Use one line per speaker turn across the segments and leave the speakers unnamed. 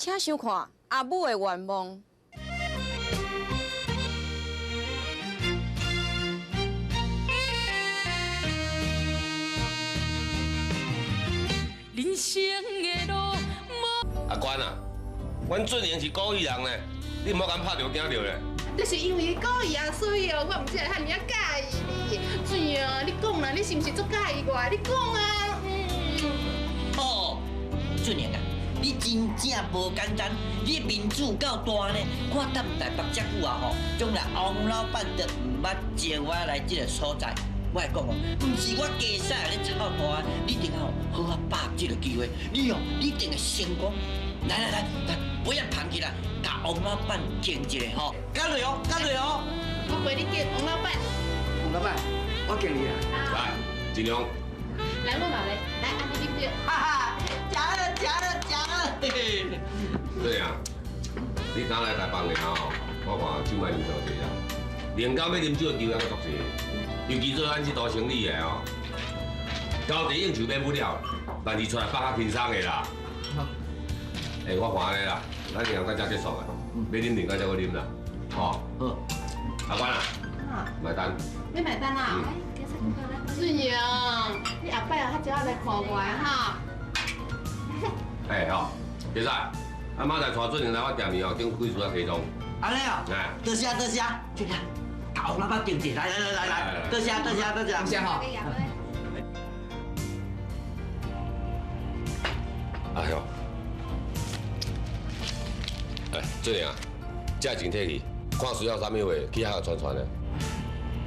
請收看阿母的願望。
人生的路。
阿關啊，阮俊榮是故意人呢，你毋好共拍著驚著咧。
就是因為故意啊，所以哦，我毋才會遐爾仔佮意你。俊榮，你講啦，你是毋是足佮意我？你講啊。
哦，俊榮啊，你真正無簡單，你面子夠大呢。我踮台北遮久啊吼，將來王老闆都毋捌招我來這個所在。我會講哦，毋是我加使咧臭大，你一定要好好把握這個機會，你哦，你一定會成功。來來來來，杯仔捧起來，共王老闆敬一下吼，乾落哦，乾落哦。
我陪你敬王老闆。
王老闆，我敬你啦。
來，盡量。
來，我嘛來，來，按呢啉著。
哈哈，食了食了食了。嘿嘿。
對啊，你剛來台北爾吼，我看酒莫啉傷濟啦，連到欲啉酒的機會閣足濟，尤其做咱這道生理的吼，交際應酬免不了，但是出來放較輕鬆的啦。欸，我看按呢啦，咱兩個到這結束啦，欲啉另外再閣啉啦，吼。
好。
阿關啊，買單。
你買單啦？俊榮，你後擺啊，較少來看我哈。
欸好，傑仔，阿媽來帶俊榮來我店裡哦，等開始仔西裝。
按呢哦，多謝多謝，俊榮，共王老闆敬一下，來來來來，多謝多謝多謝。
多謝哈。
哎喲。哎，俊榮啊，這錢摕去，看需要啥物貨，去遐傳傳的。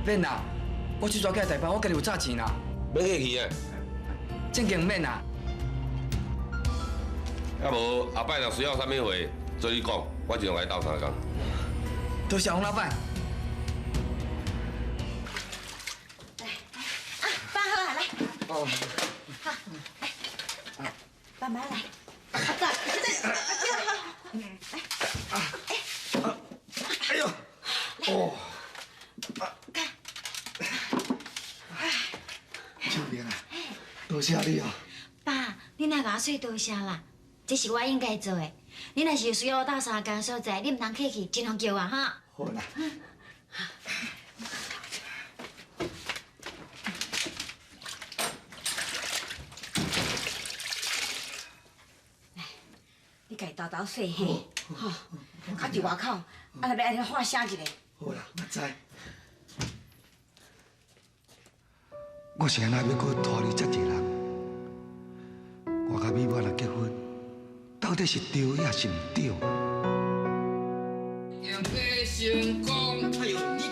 免啦，我這逝去台北，我家己有紮錢啦。
免客氣啊。
正經免啦。
啊無，後擺若需要啥物貨，做你講，我盡量共你鬥相共。
多謝王老闆。
來，啊，放好啊，來。哦。好，來，爸媽來。阿哥，這，來。
哎呦，哦，
看，
秋萍啊，多謝你哦。
爸，你哪共我說多謝啦？這是我應該做的。你若是有需要我鬥相共所在，你毋通客氣，盡量叫我哈。
好啦。
來，你家己沓沓洗嘿，吼，啊佇外口，啊若欲按呢喊聲一下。
好啦，我知。我是按怎欲閣拖累遮濟人？我佮美滿若結婚，到底是對抑是毋對？
要成功。
哎呦，你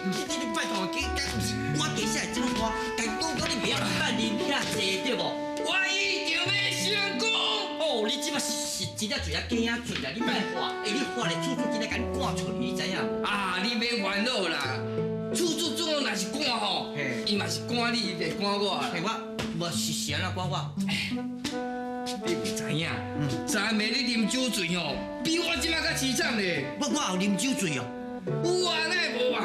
拜託，我加使會唱歌，共講講你袂曉辦啉遐濟對無？
我一定欲成功。
哦，你這擺是真正嘴啊驚仔嘴啦！你莫喊，欸，你喊咧，處處真正共你趕出去，你知影無？
啊，你免煩惱啦，處處總若是趕吼，伊嘛是趕你，伊袂趕我。
嘿，我無是按怎趕我？
你毋知影，昨暝你啉酒醉吼，比我這擺較悽慘咧。
我有啉酒醉哦？
有啊，哪會無啊？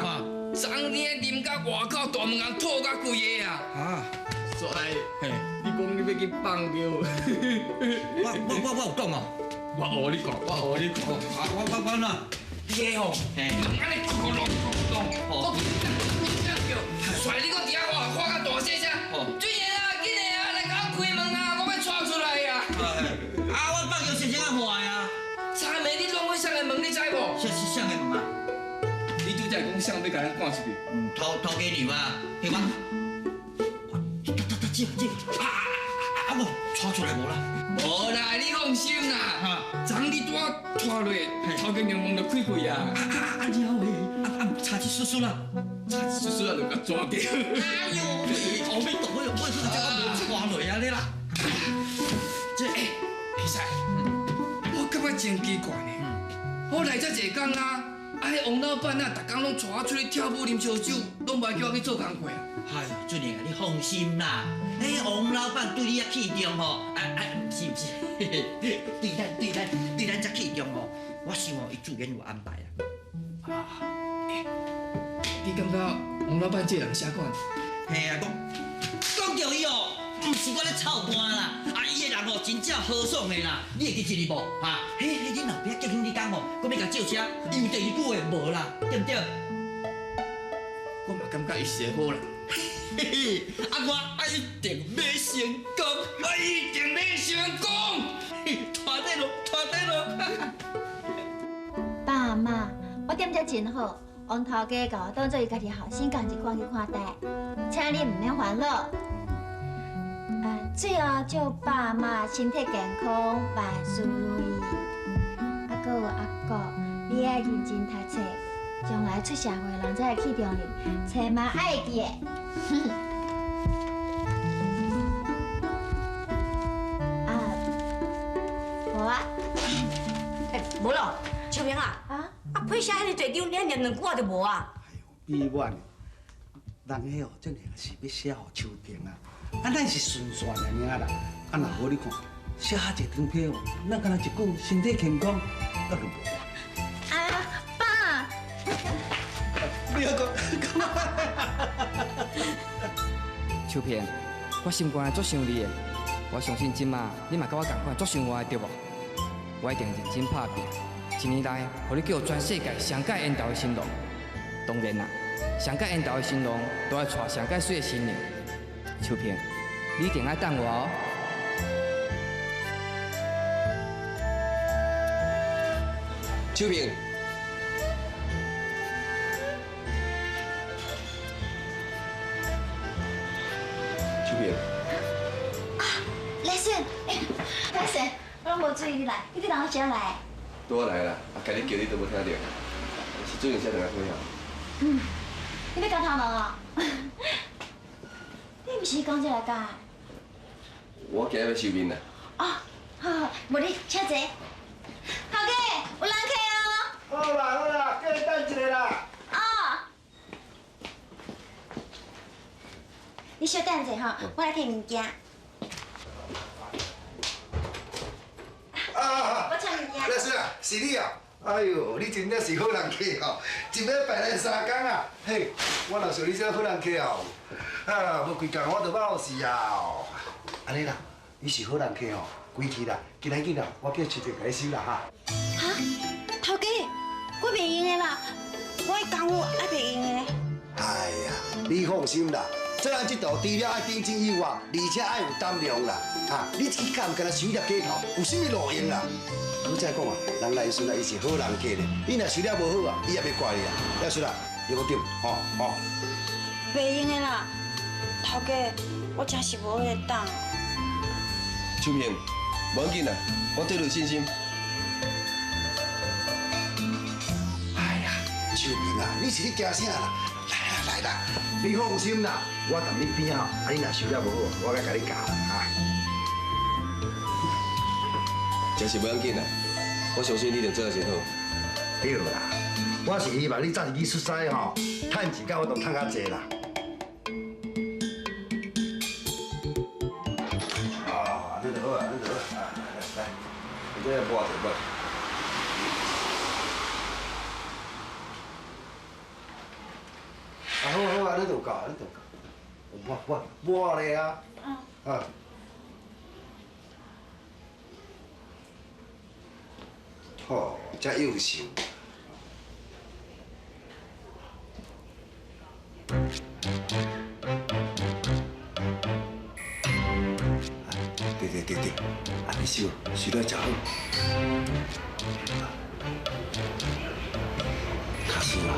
昨暝啉到外口大門口吐甲規个啊！
啊！
煞來，你講你欲去放尿？
我有講哦。
我學你講，我學你講。
啊，我哪？
你吼，按呢咕隆咕隆，我这样叫，甩你閣佇遐喊喊甲大細聲。俊賢啊，緊來啊，來共我開門啊，我欲帶出來啊！
啊，我放尿是怎啊喊的啊？
昨暝你弄去啥个門，你知無？
啥啥个門啊？
你拄才講啥欲共咱趕出去？
嗯，頭家娘啊，彼我，這這啊啊啊！我帶出來無啦？
無啦，你放心啦。昨昏你拄仔拖落，頭家娘門就開開啊。
啊啊了嘞，啊啊差一絲絲啦，
差一絲絲啊就共抓著。
哎呦，後尾倒我我這個無拖落啊你啦。
這欸，其實我感覺真奇怪呢。我來遮濟工啊，啊，彼王老闆啊，逐工攏帶我出去跳舞、啉燒酒，攏無愛叫我去做工課啊。
哎呦，俊榮啊，你放心啦，彼王老闆對你遐器重吼，啊啊，毋是毋是，對咱遮器重吼，我想哦，伊自然有安排啦。
啊，欸，你感覺王老闆這人啥款？
嘿啊，講著伊哦，毋是我咧臭肝啦，啊，伊个人哦，真正豪爽的啦，你會記這個無？哈，彼彼恁老爸结婚彼工吼，阁欲共借车，伊有第二句话无啦，对毋对？
我嘛感觉伊是个好人。嘿嘿，啊我啊一定欲成功，我一定欲成功，拖底落，拖底落。
爸妈，我踮遮真好，王头家共我当做伊家己后生仝一款去看待，请你毋免烦恼。最后祝爸妈身体健康，万事如意。啊，阁有阿国，你爱认真读册，将来出社会人才会器重你，千万爱会记的。啊，无啊。
欸，无咯，秋萍啊，啊，批写遐尔济张，你按念两句仔就无啊？
美满，人彼哦，真是欲写予秋萍啊，啊，咱是顺线尔啦。啊，若无你看，写遐济张批哦，咱敢若一句身体健康，啊就无
啊。啊，爸。
不要讲，
秋萍，我心肝内足想你的，我相信这马你嘛佮我仝款足想我的对无？我一定认真拍拼，一年内，予你叫全世界上佮缘投的新郎。当然啦，上佮缘投的新郎都爱娶上佮媠的新娘。秋萍，你一定爱等我哦。
秋萍。秋萍。
啊，来顺，来顺，我拢无注意你来，你伫哪时来？
拄仔来啦，啊，共你叫你都无听著，是主任写电话过啊。
嗯，你欲剪头毛哦？你毋是讲这来干？
我今日欲收面啦。
哦，好，无你请坐。头家，有人客哦。
好啦好啦，叫伊等一下啦。
哦。你小等一下吼，我来提物件。
啊！
我带物件。
老师啊，是你啊！哎哟，你真正是好人客哦，一礼拜来三工啊！嘿，我若像你这好人客哦，啊，无几工我就捌事啊！按呢啦，你是好人客哦，归去啦，今仔日啦，我叫秋萍共你收啦哈。
哈，头家，我袂用的啦，我的功夫还袂用的。
哎呀，你放心啦，做咱这道除了爱顶真以外，而且爱有胆量啦。哈，你去干干焦收粒假头，有啥物路用啦？我再讲啊，人来顺啊，伊是好人客咧。你若收了无好啊，伊也袂怪你啊。了顺啊，你讲对，吼吼。
袂用的啦，头家，我真是无彼个胆。
秋萍，无要紧啦，我对你有信心。
哎呀，秋萍啊，你是咧惊啥啦？来啦来啦，你放心啦，我踮你边仔，啊你若收了无好，我阁共你教啦。
真是无要紧啦，我相信你一定做得真好。
对啦，我是希望你早日去出师吼，趁钱才有法度趁较济啦。啊，按呢就好啊，按呢就好啊，来，你这抹者抹。啊好啊好啊，你就够，你就够。抹抹抹咧啊！啊。好，遮优秀。对对对对，按呢收，收了真好。假使啊，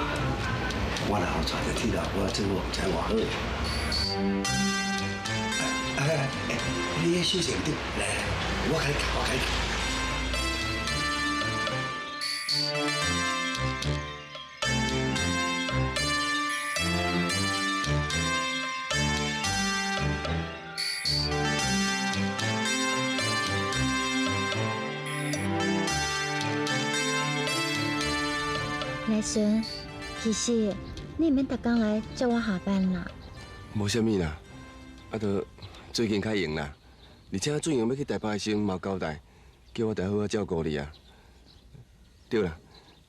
我若予娶著铁老婆做，我毋知偌好。哎哎，你彼首饰对，来来，我共你夹，我共你夹。
来顺，其实你毋免逐工来接我下班啦。
无啥物啦，啊，就最近较闲啦，而且俊荣欲去台北的时阵嘛交代，叫我得好好照顾你啊。对啦，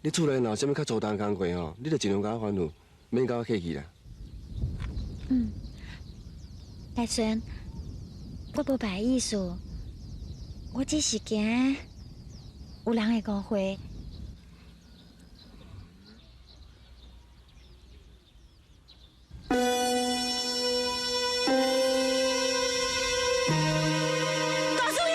你厝内若有啥物较粗重工课吼，你就尽量共我吩咐，免共我客气啦。
嗯，来顺，我无别的意思，我只是惊，有人會誤會。
大师兄。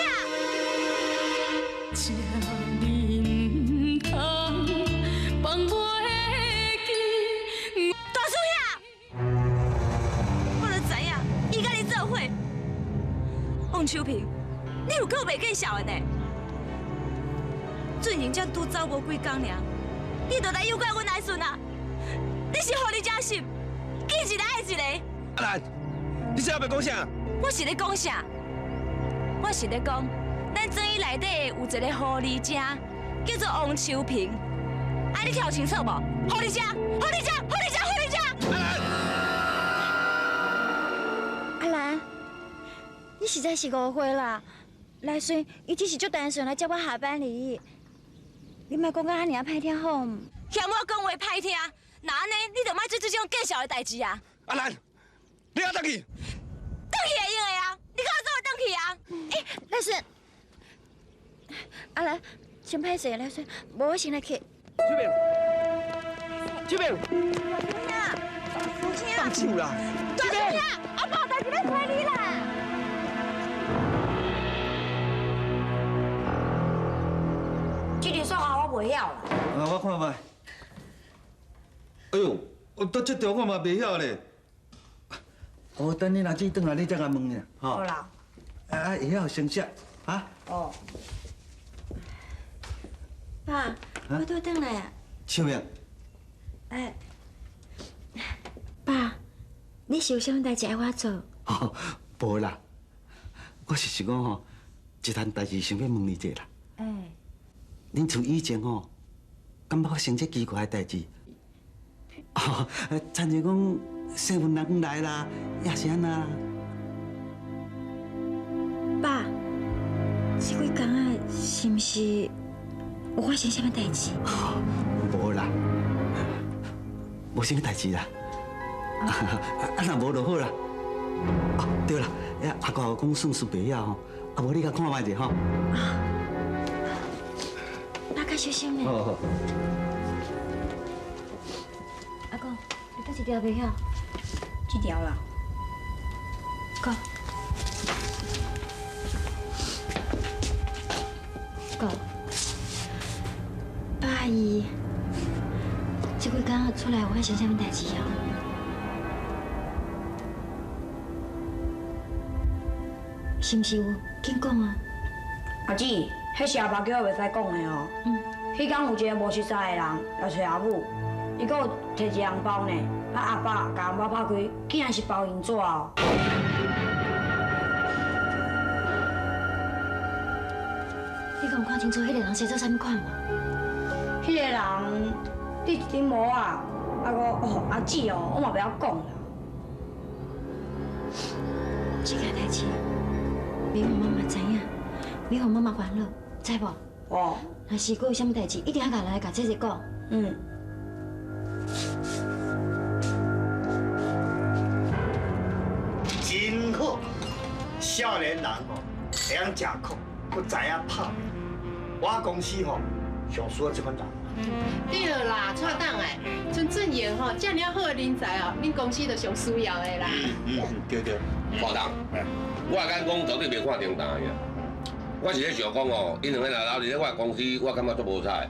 大师兄，我就知影，伊佮你做伙。王秋萍，你有够袂见笑的呢？俊英才拄走无几工尔，你就来诱拐阮爱孙啊？你是予你这心，见一个爱一个。
阿兰，你这欲讲啥？
我是咧讲啥？我是咧讲，咱庄伊内底有一个狐狸精，叫做王秋萍。啊，你听清楚无？狐狸精，狐狸精，狐狸精，狐狸精！
阿兰，
阿兰，你实在是误会啦。来顺，伊只是足单纯来接我下班而已。你莫讲甲按呢歹听好毋？
嫌我讲话歹听，若按呢，你就莫做这种见笑的代志啊！
阿兰，你犹转去？
转去会用的啊！你敢做转去啊？
欸，来顺，阿兰，真歹势，来顺，无我先来去。
秋萍，秋萍，放手啦！
大师兄，阿爸代志咧揣你啦！
这条数学我袂晓啦。
啊，我看觅。哎呦，我到这条我嘛袂晓咧。哦，等你阿姊转来，你才共问呢，
吼。好啦。
啊，会晓先写，啊？
哦。
爸，我拄转来啊。
秋萍。
哎，爸，你是有啥物代志爱我做？
哦，无啦，我是想讲吼，一件代志想欲问你一下啦。
哎。
恁厝以前吼，敢捌发生这奇怪的代志？哦，亲像讲细份人来啦，抑是按怎啦？
爸，这几工啊，是毋是有发生啥物代志？
无啦，无啥物代志啦。啊，若无就好啦。哦，对啦，阿哥讲算术袂晓吼，啊无你共看觅者吼。
爸较小心的。
好好。
阿公，你佗一条袂晓？
这条啦。
哥。哥，爸伊这几工出来有发生啥物代志哦？是毋是有？紧讲啊！
阿姊，彼是阿爸叫我袂使讲的哦。嗯。彼工有一个无熟似的人来揣阿母，伊阁有提一个红包呢。啊，阿爸共红包拍开，竟然是包银纸哦。
你敢有看清楚彼个人生做啥物款无？
彼个人戴一顶帽仔，啊阁哦，阿姊哦，我嘛袂晓讲啦。
这件代志，免予妈妈知影，免予妈妈烦恼，知无？
哦。
若是阁有啥物代志，一定爱共来共姐姐讲。
嗯。
真好，少年人吼会晓食苦，阁知影拍拼。我公司吼上需要这款人。
对啦，蔡董哎，像俊英吼，这尔好的人才哦，恁公司就上需要的啦。
嗯，对对。蔡董，我的眼光绝对袂看重单的。我是咧想讲哦，𪜶两个若留伫咧我的公司，我感觉足无彩。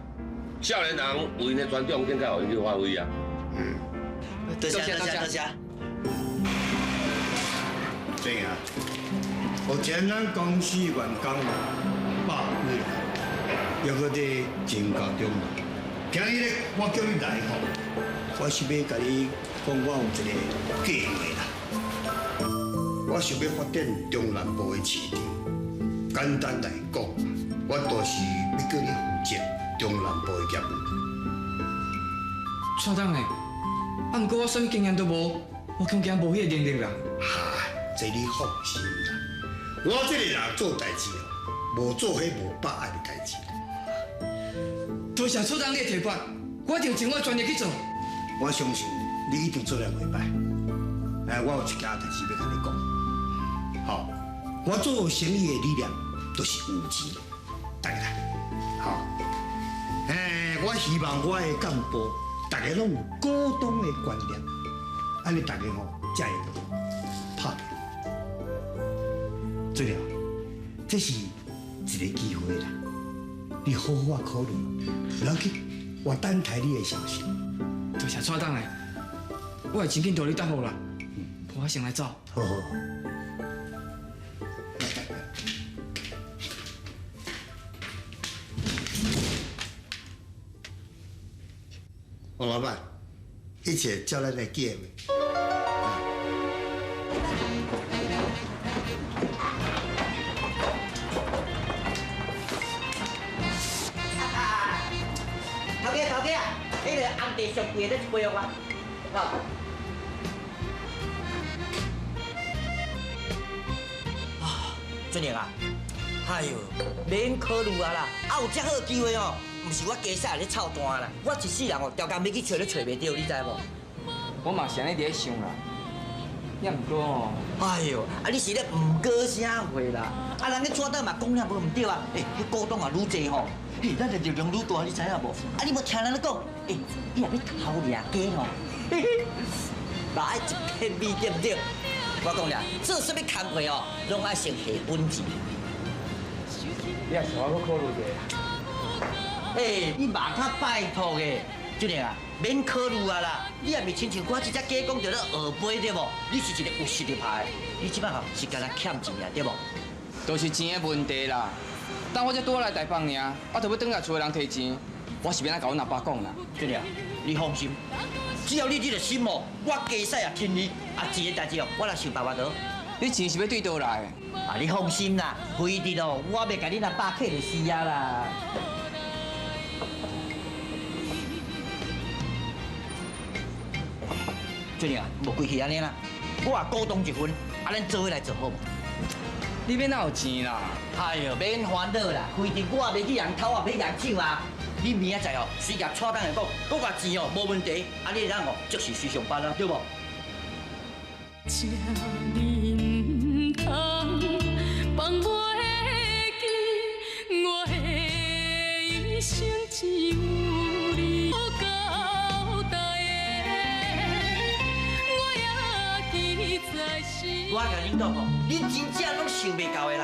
少年人有𪜶的专长，应该予𪜶去发挥啊。
嗯。
多谢多谢多谢。
怎样？目前咱公司员工100几人，犹阁伫增加中。今日咧，我叫你来吼，我是欲共你讲，我有一个计划啦。我想欲发展中南部的市场。简单来讲，我就是欲叫你负责中南部的业务。
蔡董欸，啊，毋过我啥物经验都无，我恐惊无彼个能力啦。
嗨，这你放心啦，我这个人做代志哦，无做彼无把握的代志。
多谢处长你的提拔，我一定尽我全力去做。
我相信你一定做得袂歹。哎，我有一件代志欲共你讲。好，我做生意的理念都是有钱，大家来，好。我希望我的干部，大家拢有股东的观念，按呢大家吼才会拍拼。最后，这是一个机会啦，你好好啊考虑，不要紧，我等待你的消息。
多谢蔡董的，我会真紧予你答复啦。我先来走。
好好。王老板，一切照咱的计划。
头家头家，彼个红茶上贵的，你一杯予我。好。啊，俊英啊，哎呦，免考虑啊啦，啊有遮好机会哦，毋是我加屎咧操蛋啦，我一世人哦，条工欲去揣都揣袂著，你知无？
我嘛是按呢伫咧想啦，也毋过哦。
哎呦，啊你是咧毋过啥货啦？啊人咧蔡董嘛讲了无毋对啊？欸，彼股东也愈济吼，嘿，咱的力量愈大，你知影无？啊你无听人咧讲，欸，你若欲偷掠鸡吼，嘿嘿，嘛爱一片米对毋对？我讲啦，做啥物工课哦，拢爱先下本钱。
你也是我阁考虑一下。
欸，你嘛较拜托的，俊英啊，免考虑啊啦。你也袂亲像我这只假讲著咧学飞对无？你是一个有实力派的，你这摆吼是干焦欠钱啊对无？
就是钱的问题啦。当我才拄来台北尔，我就欲转来厝的人提钱，我是欲按怎共阮阿爸讲啦？
俊英，你放心，只要你这个心哦，我加使也听你。啊，钱的代志哦，我来想办法得。
你钱是欲对佗来的？
啊，你放心啦，非得哦，我袂共恁阿爸客就是啊啦。俊英啊，无规气按呢啦，我也股东一份，啊，咱做伙来做好无？
你欲哪有钱啦？
哎哟，免烦恼啦，非得我也袂去人偷啊，袂人抢啊。你明仔载哦，随共蔡董来讲，讲个钱哦，无问题，啊，你会当哦，即时随上班啊，对无？
这呢毋通放袂记，我的一生只有你交代的，我也记在心。
我共恁讲吼，恁真正拢想袂到的啦。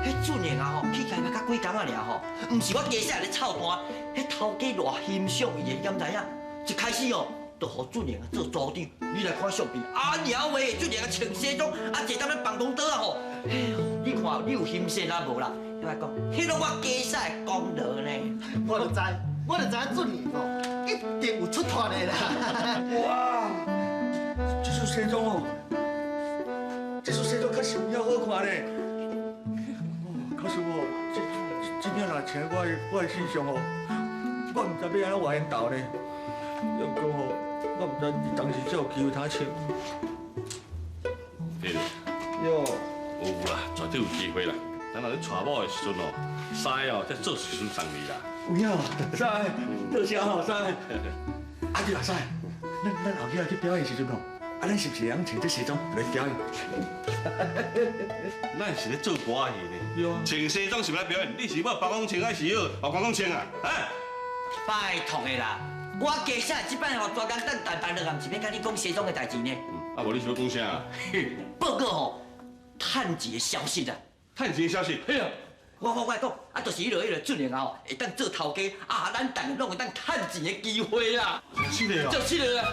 彼俊英啊吼，去台北才几工啊尔吼，毋是我加屎咧操蛋，彼头家偌欣赏伊的，你敢知影？一开始哦，就予俊英啊做组长，你来看相片，啊娘喂，俊英啊穿西装，啊坐踮咧办公桌啊吼，哎呦，你看你有欣赏啊无啦？你来讲，彼拢我加屎的功劳呢。
我就知，我就知影俊英吼，一定有出脱的啦。
哇，这束西装哦，这束西装确实有影好看呢。可是我这领若穿我的身上吼，我毋知欲按怎活缘投呢。要讲吼，我毋知当时才有机会通穿。
对啦。
哟。
有啦，绝对有机会啦。等下你娶某的时阵哦，衫哦，再做一身送你啦。
有影，师，多谢吼，师。啊对啦，师，咱后日去表演时阵吼，啊，咱是毋是会用穿这西装来表演？
咱是咧做歌仔戏呢，穿西装是欲来表演，你是欲包公穿还是欲包公穿啊？啊！
拜托的啦，我加写这摆吼，专工等台北落来，毋是欲共你讲西装的代志呢。
啊，无你是欲讲啥？
报告吼，趁钱的消息啊！
趁钱的消息，嘿啊！
我讲，啊，就是彼个俊英啊吼，会当做头家，啊，咱逐个拢会当趁钱的机会啦。
是的哦。
就是的啦。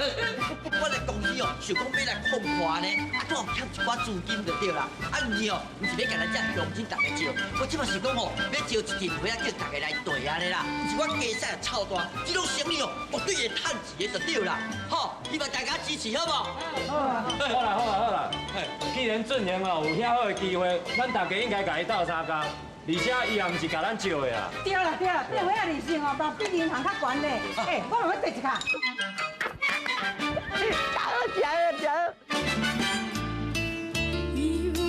我来公司哦，想讲欲来扩宽呢，啊，拄好欠一寡资金就对啦。啊，毋是哦，毋是欲共咱遮乡亲逐家借，我这摆是讲吼，欲招一阵伙仔叫逐家来对按呢啦。毋是我加屎操蛋，这种生意哦，绝对会趁钱的就对啦。好，希望大家支持，好无？
好啦好啦好啦，既然俊英哦有遐好的机会，咱大家应该共伊斗相共。而且伊也毋是共咱借的啊。
对啦对啦，这伙仔利息吼，嘛比银行较悬咧。欸，我嘛欲缀一下。
食好食好食好。